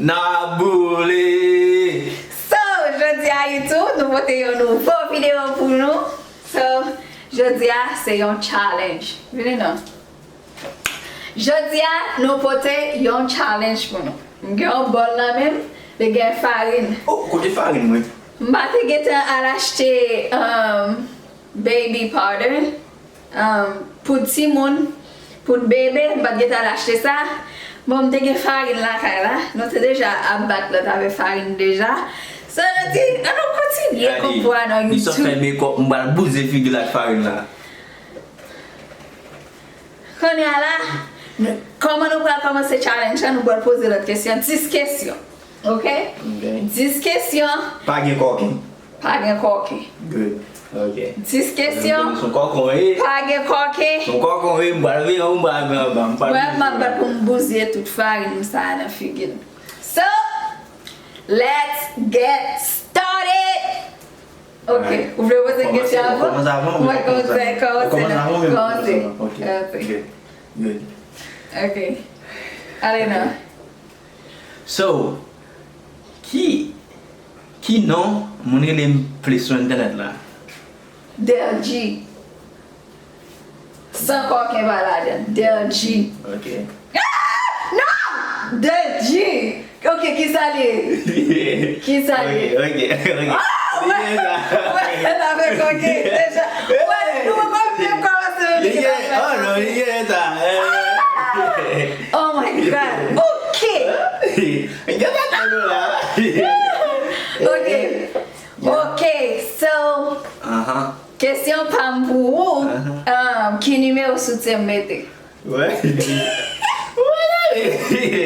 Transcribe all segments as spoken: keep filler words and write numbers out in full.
N ap boule! So, jodi a, YouTube, nou pote yon nouvo videyo pou nou. So, jodi a, se yon challenge. Vini non. Jodi a, nou pote yon challenge pou nou. M gen yon bòl nan men m, li gen farin. Oh, kote farin mwen? M pa te gentan al achte, um, baby powder, um, poud timoun, poud bebe, m pa t gentan al achte sa. Bon, m te gen farin lakay la. Nou te deja ap bat lòt avèk farin deja. So, nou di, an nou kontinye konpwa nan YouTube. Li sot fè makeup, m pral bouze figi l ak farin la. Kounye a la, nou, kòman nou pral kòmanse challenge la, nou pral poze lòt kesyon. Dis kesyon. Ok? Ok. Dis kesyon. Pa gen kòken. Pa gen kòken. Good. Ok. Dis kesyon. Son kòkon, wi. Pa gen kòken. Son kòkon, wi. M pral vin, m pral vin anba, m pral vin. Mwen, m ap bat pou m bouzye tout farin sa a nan figi l. So, let's get started! Ok. Ou vle poze kesyon avan? Ou kòmanse avan, ou kòmanse avan, ou kòmanse avan, ou kòmanse avan. Ok. Good. Good. Ok. Ale non. So, ki, ki non moun rele m plis sou entènèt la? Del G. San kòken pa ladan. Del G. Ok. Ah! Non! Del G. Ok, kisa li ye? Kisa li ye? Ok, ok, ok. Ah! Li gen sa. Wè, wè, sa fè kòken deja. Wè, nou poko menm kòmanse menm. Li gen, oh non, li gen sa. Oh my God. Ok. Gen sa tande la. Ok. Ok, so, kesyon pa m pou ou, um, ki nimewo soutyen m mete? Wè. Wè, wè.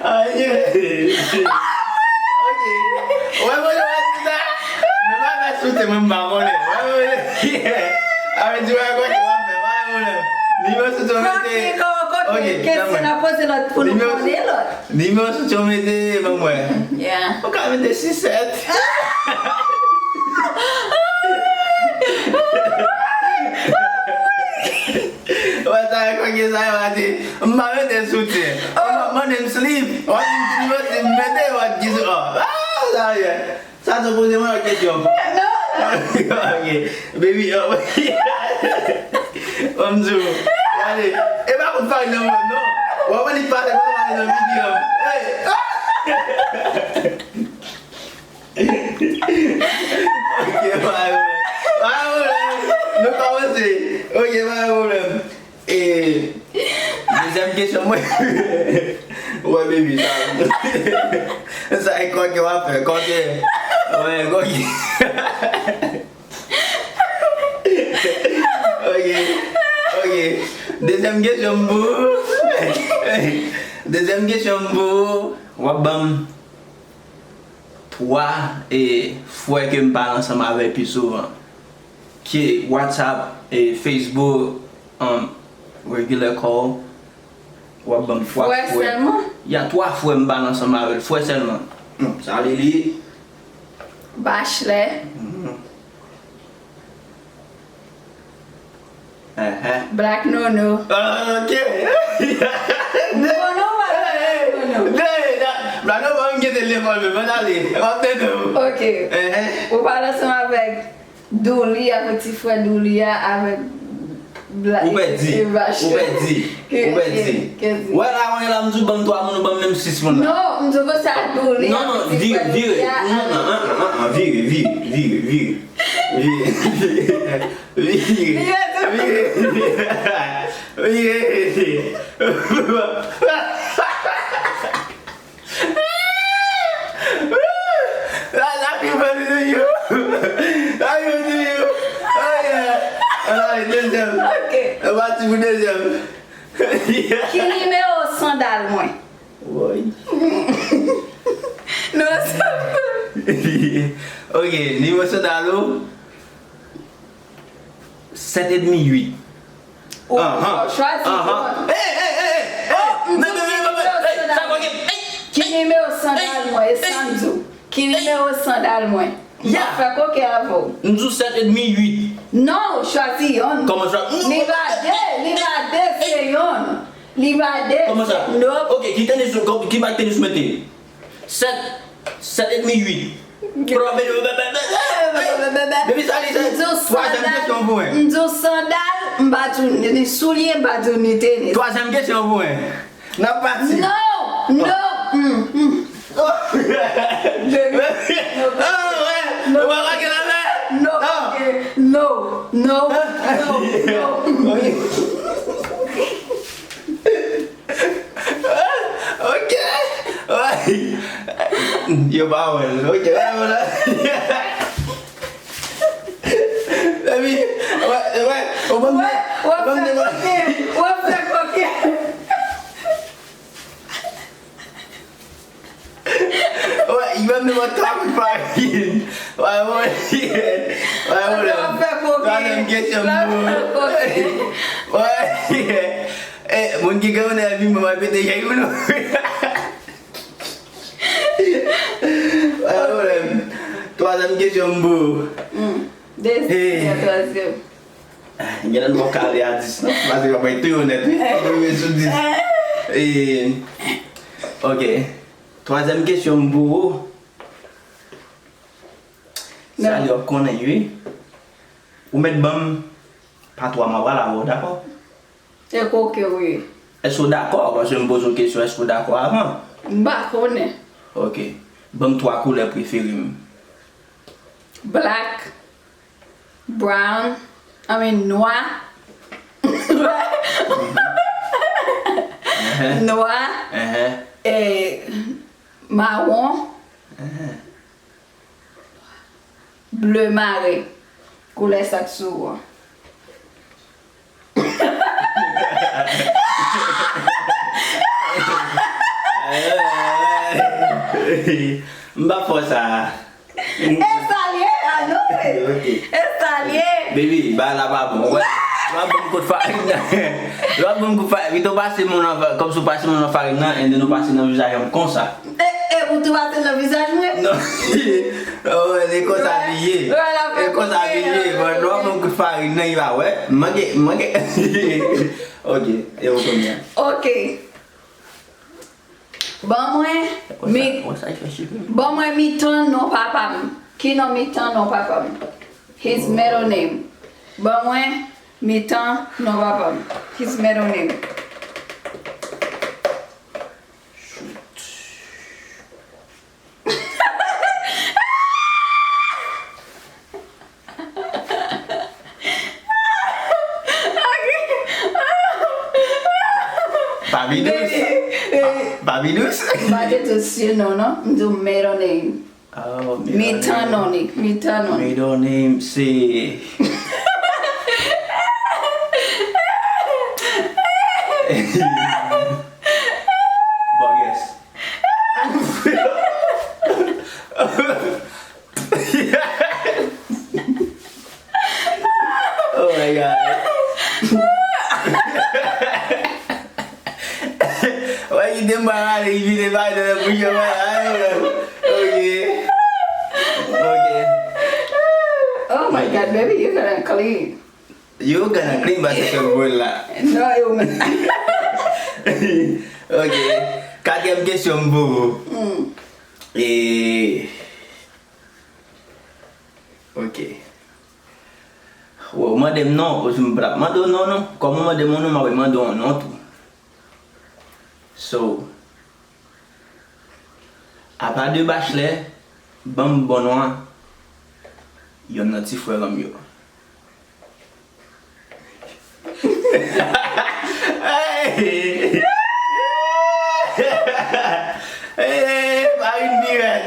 Aye. Ok. Wè, mwen, wè, di sa. Men pa fè soutyen, mwen, m pa konnen. Wè, wè. Avè di, wè, kote w ap fè, pa gen pwoblèm. Nimewo soutyen w mete. Ok, ok, kesyon n ap poze lòt pou nou konnen lòt. Nimewo soutyen w mete, ban m wè. Yeah. Ou ka mete sis sèt. Wè sa, e kòke sa yo a di, m pa mete soutyen. M ap mande m slip. W ap di m nimewo slip m mete, w ap di, oh. Ah, sa ye. Sa se poze mwen yon kesyon. Non, non. Ok. Baby, oh. Ban m di w. Gade. E pa kont farin nan mwen, non. W ap wè li pase kont farin nan figi an. Hey. Ok, pa gen pwoblèm. Pa gen pwoblèm. Nou kòmanse. Ok, pa gen pwoblèm. E, dezyèm kesyon mwen. Wè, baby, sa. Sa e kòke w ap fè, kòke. Wè, kòke. Ok, ok. Dezyèm kesyon m pou ou. Dezyèm kesyon m pou ou. W ap ban m twa, e, frè ke m pale ansanm avè l pi souvan. Ke WhatsApp, e, Facebook, um, regular call. W ap ban m twa frè. Frè sèlman? Ya, twa frè m pale ansanm avè l, frè sèlman. Hmm, sa li li. Bachelè. Mhm. Black Nono. Ah, ok. Nono, pa Black Nono. Black Nono pa m gen telefòn, men ban ale. M ap tande w. Ok. Ou pale ansanm avèk Douli, avèk ti frè Douli a, avèk Black. Ou pèdi. Ou pèdi. Ou pèdi. Wè la, wè la, m di w ban m twa moun, ou ban m menm sis moun la. Non, m di w konsa, Douli. Non, non, vire, vire. Non, non, non, non, non, vire, vire, vire, vire. Vire. Vire. Vire. Vire. Vire. La, la, ki fè li di yo. La, yo di yo. Ay, ay. Ay, dezyèm. Ok. E pati pou dezyèm. Ki nimewo sandal mwen? Woy. Non, sa. Ok, nimewo sandal ou? Sèt edmi, uit. Ou chwazi yon. Hey, hey, hey, hey. Ki nimewo sandal mwen? E sa m di w. Ki nimewo sandal mwen? M ap fè koke avè w. M di w sèt edmi, uit. Non, ou chwazi yonn. Kòman chwazi? Li pa de, li pa de, se yonn. Li pa de. Kòman sa? Nope. Ok, ki tenis, ki mak tenis mete? Sèt, sèt edmi, uit. Depi sa li se twazyèm kesyon pou mwen. M di w sandal, m pa di w ni soulye, m pa di w ni tenis. Twazyèm kesyon pou mwen. N ap pati. No! No! Mm, mm. Baby, no. Oh, ouais. Ou pa manke la mè? No, Ah. Okay. No, no, no, no. Ok. Ouais. Yo pa wè l. Ok, wè, wè la. Baby, wè, wè, ou ban m Wè, w ap ban m fè de koke. W ap fè koke. Wè, i ban m nenpòt twa kout farin. Wè, wè, wè, wè. W ap fè koke. Twazyèm kesyon W ap pou fè koke. Wè. Eh, moun ki gen yon nèvi mwen mwen pete jay moun. Wè, wè. Twazyèm kesyon pou Hmm. Desi, Eh. Twazyèm. Gen nan mwen kale a dis non. Paske w ap tou onèt wi. Ou rive sou dis. Eh, ok. Twazyèm kesyon m pou ou. Sa li w ap konnen wi. Ou mèt ban m patwa m ap pale avè w, dakò? E koke wi. Èske w dakò? Paske m poze w kesyon, èske w dakò avan? M pa konnen. Ok. Ban m twa koulè prefere m. Black, brown, I mean nwa. Nwa, Ehe. e mawon, Ehe. ble mare. Koulè sa k sou ou an. M pa fò sa. E sa l ye, I know it. Ok. E sa l ye. Baby, ba la pa bon. Wè, lò ap ban m kout farin nan. Lò ap ban m kout farin. Pito pase moun nan, kòmsi w pase moun nan farin nan, and then ou pase nan vizaj an konsa. E, e, ou tou pase nan vizaj mwen? Non. Oh, e konsa li ye. E konsa li ye. Bon, lò ap ban m kout farin nan, i va wè. Manke, manke. Ok, e ou konnen. Ok. Ban mwen mi, ban mwen mitan non papa m. Ki non mitan non papa m? His middle name. Ban mwen mitan non papa m. His middle name. Pa pi dous. Pa pi dous. M pa te di w si non, non. M di w middle name. Oh, Mitan non li. Mitan non li. Middle name se Bon, yes. Oh my God. Wè, ki te mal ale, ki vin pale nan bouch yo, wè, ay, wè. Ok. Ok. Oh my God, baby, you gonna clean. You gonna clean, but it's your boy la. No, you. Ok. Katriyèm kesyon m pou ou. Hmm. E Ok. Wè, ou mande m non, ou di m pa t ap mande w non, non. Kòm ou mande m yon non, m ap mande w yon non tou. So, apa de Bachelè, ban m bon non an, yonn nan ti frè an m yo. Hey! Hey, pa rin pi rèd.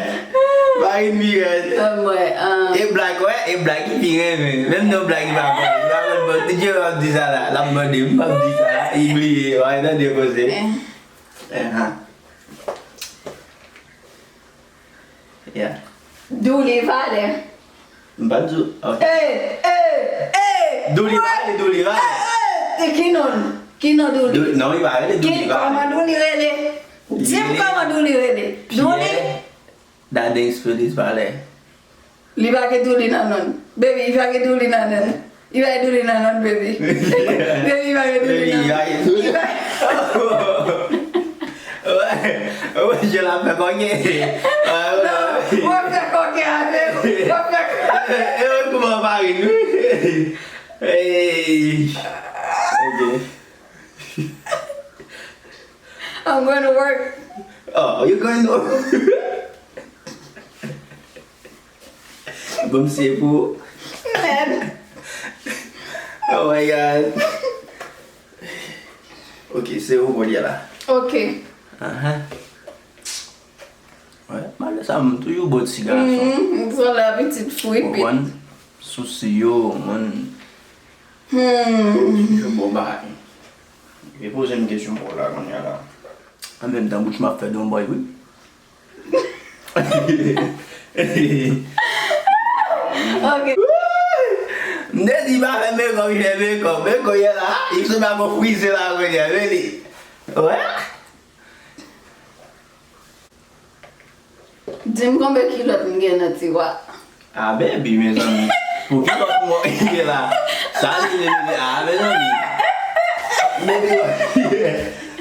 Pa rin pi rèd. Anmwey, ah. E blag, wè, e blag ki pi renmen. Menm nan blag li pa konn. Li pa konn bon. Ti Djero ap di sa la. L ap mande m, m ap di sa la. Li bliye. Wè, tande koze. Eh. Eh, ha. Yeah. Douli valè. M pa di w. Ok. Eh, eh, eh. Douli valè, Douli valè. Eh, eh. E ki non? Ki non Douli? Dou- non, li pa rele Douli Ki, valè. Kòman Douli rele? Di m Li kòman Douli rele. Douli? Pierre Dadens Feliz valè. Li pa gen Douli nan non. Baby, li pa gen Douli nan non. You are doing it, not baby. Baby, you are doing it. Baby, you are doing it. Wè, wè, je la fè kòkè. Wè, fè kòkè avè. Wè, fè kòkè. E, e, kòman pa ri, wi. Hey. Ok. I'm going to work. Oh, you going to Bon, se pou. Mèd. Oh my God. Ok, se ou kounye a la. Ok. Ahan. Wè, malè sa, m toujou bon ti gason. Mhm, m sanble a pitit fou epi. Konprann? Sousi yo, mwen. Hmm. Toujou bon bagay. E poze m kesyon pou w la kounye a la. An menm tan, bouch m ap fè donbòy, wi. Ok. M te di pa fè mekòp, li fè mekòp. Men kounye a la, li sot pa gon frize la kounye a, men li. Wè. Di m konbyen kilòt m gen nan tiwa. Ah, baby, mezanmi. Pou kilòt mwen gen la. Sa li, li, li, ah, mezanmi. Baby,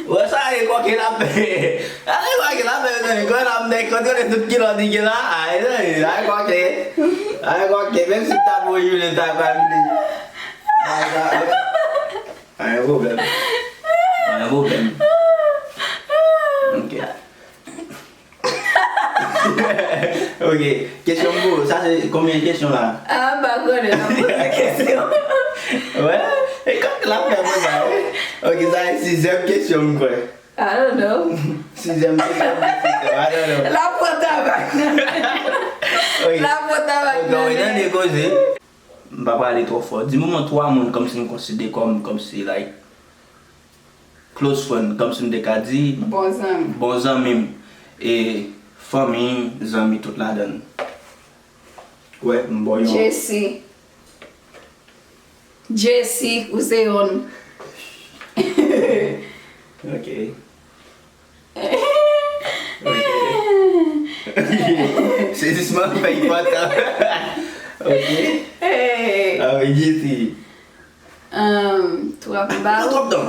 wè sa e kòke l ap fè. Sa e kòke l ap fè, mezanmi. Kòke l ap fè, kòke tout kilòt li gen la. Ah, mezanmi, sa e kòke. Sa e kòke. Menm si ta pou jule, ta pral vini. Anyen pwoblèm. Anyen pwoblèm. Ok. Ok. Kesyon m pou ou. Sa se konbyen kesyon la? Ah, m pa konnen, n ap poze kesyon. Wè, e kòk la fè mwen sa, wi. Ok, sa se sizyèm kesyon m kwè. I don't know. Sizyèm kesyon m kwè, I don't know. L ap pran tabak nan men. Ok. L ap pran tabak nan men. Ok, tande koze. M pa prale twò fò. Di m omwen twa moun kòmsi m konsidere kòm, kòmsi, like, close friend, kòmsi m te ka di. Bon zanmi. Bon zanmi m. E fanmi, zanmi tout ladan l. Wè, m ba w yon. Jesse. Jesse, ou se yonn. Ok. Ok. Sezisman fè enpòtan. Ok. Hey. Ah, Jesse. Um, twa m ba ou. Twòp tan.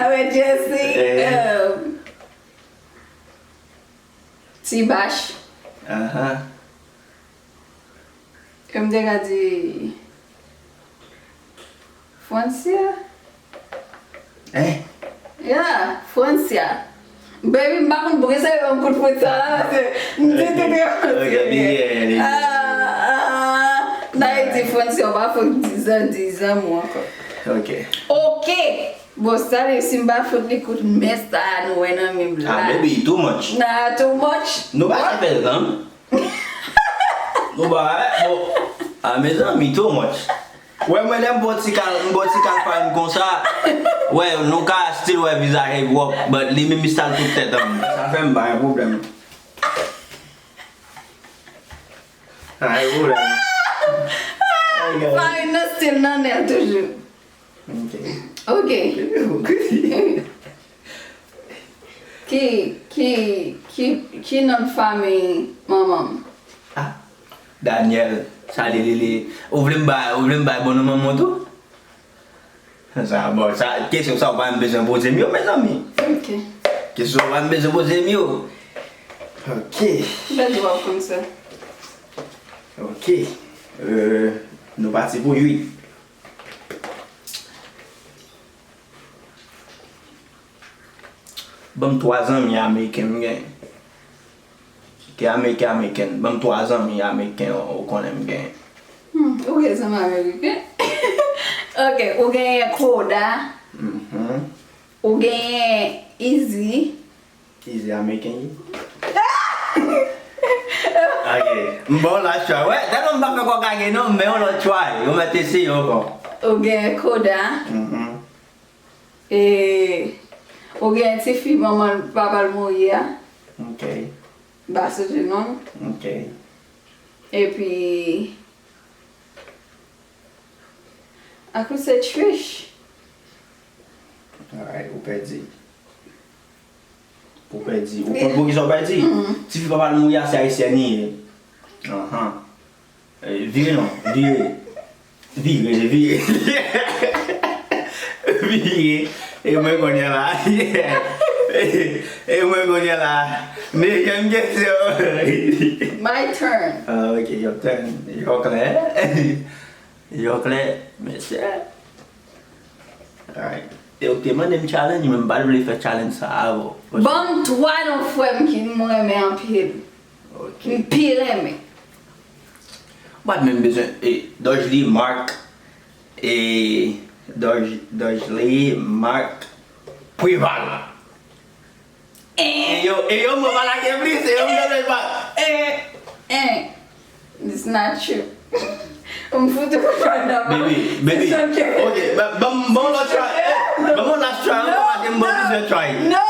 Avè Jesse. Eh. Um, Ti Bach. Ahan. E m te ka di Francia? Hein? Yeah, Francia. Baby, m pa konn poukisa yo ban m kout fwet sa la, paske m di tout yo. Ok, ok, bien, bien. Ah, ah, ah. N Ayiti, Francia, w pa fòk di zan, di zanmi w ankò. Ok. Ok. Bon, sa li, si m pa fout li kout men sa a nou wè nan men m la. Ah, baby, too much. Nah, too much. Nou pa ka fè l, non? Nou pa, bon. Ah, mezanmi, too much. Wè, mwen, lè m ba w ti kal, m ba w ti kal pa m konsa. Wè, nou ka still wè vizaj e gwòp, but li menm li sal tout tèt an. Sa fè m pa gen pwoblèm. Pa gen pwoblèm. Farin nan still nan nèl toujou. Ok. Ok. Ki, ki, ki, ki non fanmi manman m? Ah, Daniel, sa li, li, li. Ou vle m bay, ou vle m bay bon non manman w tou? Sa, bon, sa, kesyon sa w pa menm bezwen poze m yo, mezanmi. Ok. Kesyon w pa menm bezwen poze m yo. Ok. M pèdi w ap konn sa. Ok. Euh, nou pati pou uit. Ban m twa zanmi ameriken m gen. Ki ameriken, ameriken. Ban m twa zanmi ameriken ou, ou konnen m gen. Hmm, ou gen zanmi ameriken? Ok, ou genyen Koda. Mhm. Ou genyen Easy. Easy ameriken ye. Ok. M ba w last try. Wè, tèlman m pa fè kòk a gen non, m ba w yon lòt try. Ou mèt eseye ankò. Ou gen Koda. Mhm. E, ou gen tifi manman l, papa l mouri a. Ok. M pa sonje non l. Ok. Epi, akoz se Trish. Alright, ou pèdi. Ou pèdi. Ou konn poukisa ou pèdi? Mhm. Tifi papa l mouri a se ayisyèn li ye. Ahan. Eh, vire non, vire. Vire, vire. Vire. E mwen kounye a la. E mwen kounye a la. Nevyèm kesyon. My turn. Ah, ok, your turn. Yo klè. Yo klè. Mesye. Alright. E ou te mande m challenge, men m pa t vle fè challenge sa avè w. Ban m twa non frè m ki m renmen anpil. Ok. M pi renmen. M pa t menm bezwen. E, Dodgely, Marc. E, Dodge, Dodgely, Marc, Preval. E yo, e yo, mwen pa lage plis, e yo, mwen pa. Eh, eh, it's not true. M fout ou pa nan. Baby, baby. Ok, ban m, ban m lòt try. Eh, ban m last try ankò, paske m bon plizyè try. No.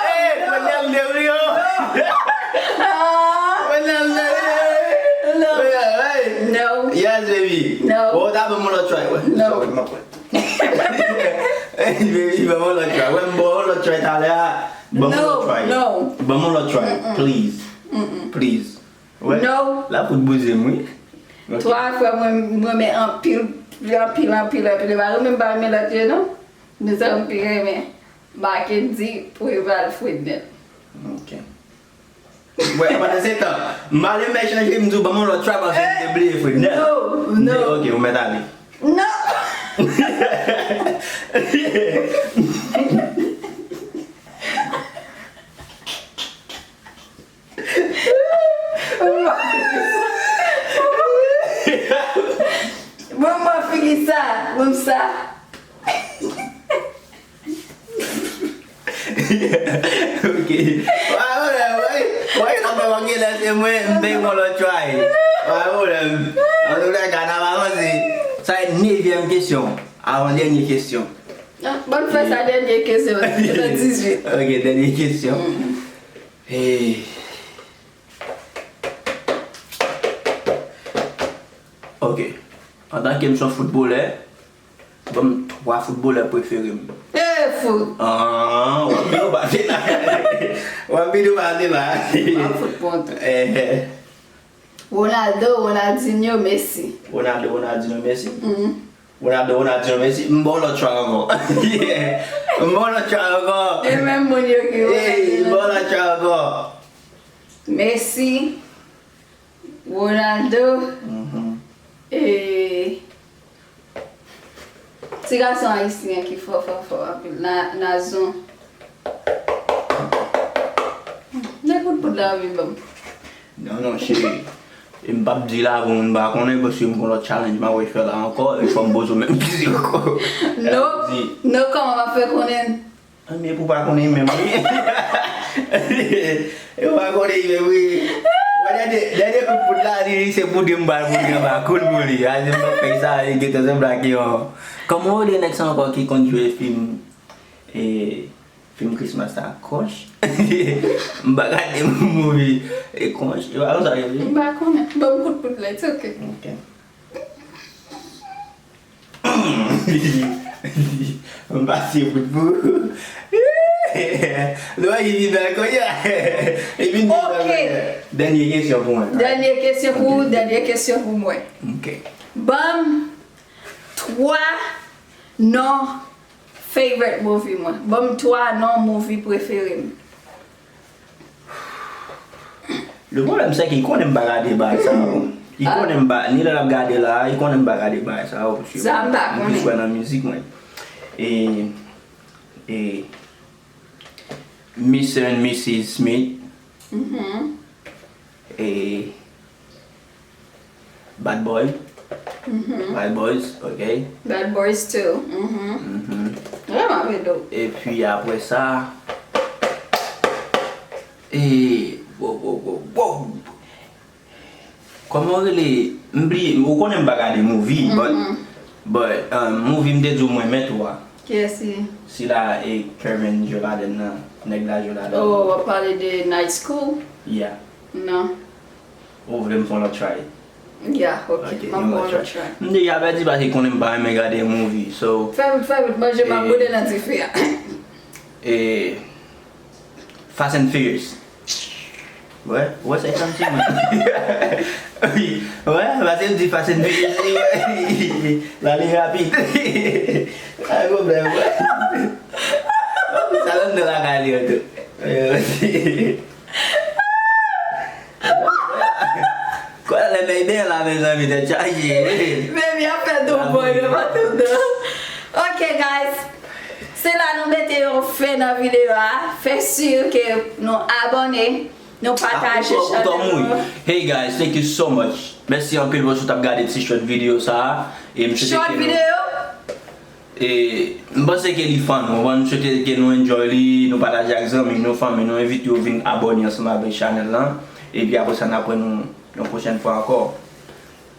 Eh, mwen nan de wi yo. Mwen nan de. No. No. Yes, baby. No. Oh, ta ban m lòt try, wè. No. Sorry, m ap wè. Baby, ban m lòt try. Wè, m bon lòt try talè a. Ban m lòt try. No, no. Ban m lòt try, please. Please. Wè. No. La fout bouze m, wi. Ok. Twa frè mwen, mwen renmen anpil, anpil, anpil, anpil. E pa yo menm pa renmen lòt yo, non. Men sa m pi renmen. Mackendy, Preval, Frednel. Ok. Wè, pandan se tan, m ale m chanje, m di w ban m yon lòt try paske m te bliye Frednel. No, no. Ok, ou mèt ale. No. Bon, mwen figi sa, bon sa. Ok. Pa pwoblèm, wè. Wè, sa fè manke lè se mwen, m bay yon lòt try. Pa pwoblèm. Antouka, n ap avanse. Sa e nevyèm kesyon. Avan dènye kesyon. Ah, ban m fè sa dènye kesyon. Se nan dizuit. Ok, dènye kesyon. Eh. Ok. Antanke m se yon foutbolè, ban m twa foutbolè prefere m. Eh, fout. Ah, w ap vin ou pa vin la. W ap vin ou pa vin la. W ap fout pon tou. Eh, eh. Ronaldo, Ronaldinho, Messi. Ronaldo, Ronaldinho, Messi. Mhm. Ronaldo, Ronaldinho, Messi. M ba w lòt try ankò. M ba w lòt try ankò. E menm moun yo ki Ronaldo. Hey, m ba w lòt try ankò. Messi, Ronaldo, mhm, e ti gason ayisyen ki fò, fò, fò anpil, Na-, Nazon. Nèg pout pout la anvi ban m. Non, non, cheri. E m p ap di la pou moun pa konnen, paske m gon lòt challenge m ap fè la ankò, e fò m poze w menm kesyon ankò. No, no, kòman m ap fè konnen? Anben, pou pa konnen menm, wi. Yo pa konnen menm, wi. Wè, dènye, dènye kout poud la, li, se pou de m pral mouri anba koul pou li. A, se m pa fè sa, li gentan sanble ak yon. Kòman w rele nèg sa ankò ki konn jwe fim, e, fim Christmas la, Kòch? M pa gade movie, e, Kòch. E pa konsa yo di? M pa konnen. Ban m kout poud la, it's okay. Ok. M pase bout pou ou. Lè w vin bèl kounye a. Li vin bèl kounye a. Dènye kesyon pou mwen. Dènye kesyon pou ou, dènye kesyon pou mwen. Ok. Ban m twa non favorite movie mwen. Ban m twa non movie prefere m. Le pwoblèm se ke li konnen m pa gade bagay sa yo. Li konnen m pa, ni lè l ap gade la, li konnen m pa gade bagay sa yo, paske m plis wè nan mizik mwen. E, e, Mister and Missus Smith. Mhm. E, Bad Boy. Mhm. Bad Boys, ok. Bad Boys two. Mhm. Mhm. Vrèman vre dou. Epi apre sa, e, wo, wo, wo, wo. Kòman w rele? M bliye, ou konnen m pa gade movie, but, mhm, but, um, movie m te di w mwen renmen tou a. Kiyès li? Sila e Kevin jwe ladann nan, nèg la jwe ladann. Oh, w ap pale de Night School? Yeah. Non. Ou vle m fè yon lòt try? Yeah, ok. Ok, m ap yon lòt try. M deja pèdi paske konnen m pa renmen gade movie, so. Fè vit, fè vit, manje m ap boule nan dife a. E Fast and Furious. Wè, wè sa e santi mwen. Wi, wè, paske m di Fast and Furious, wi, la li rapid. Pa gen pwoblèm, wè. Sa nan lakay li an tou. Kwa lè men byen la, mezanmi, tèt chaje. Baby ap fè tou boy nan mwen tou. Ok, guys. Se la nou mete yon fen nan videyo a. Fè si ke nou abòne, nou pataje chanèl nou. Hey guys, thank you so much. Mèsi anpil paske w t ap gade ti short videyo sa a. E m swete ke nou... Short videyo? E m panse ke li fun, ou konprann? M swete ke nou enjoy li, nou pataje ak zanmi nou, fanmi nou, envite yo vin abòne ansanm avèk chanèl lan. Epi apre sa, n ap wè nou yon pwochèn fwa ankò.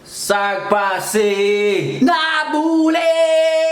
Sa k pase? N a boule!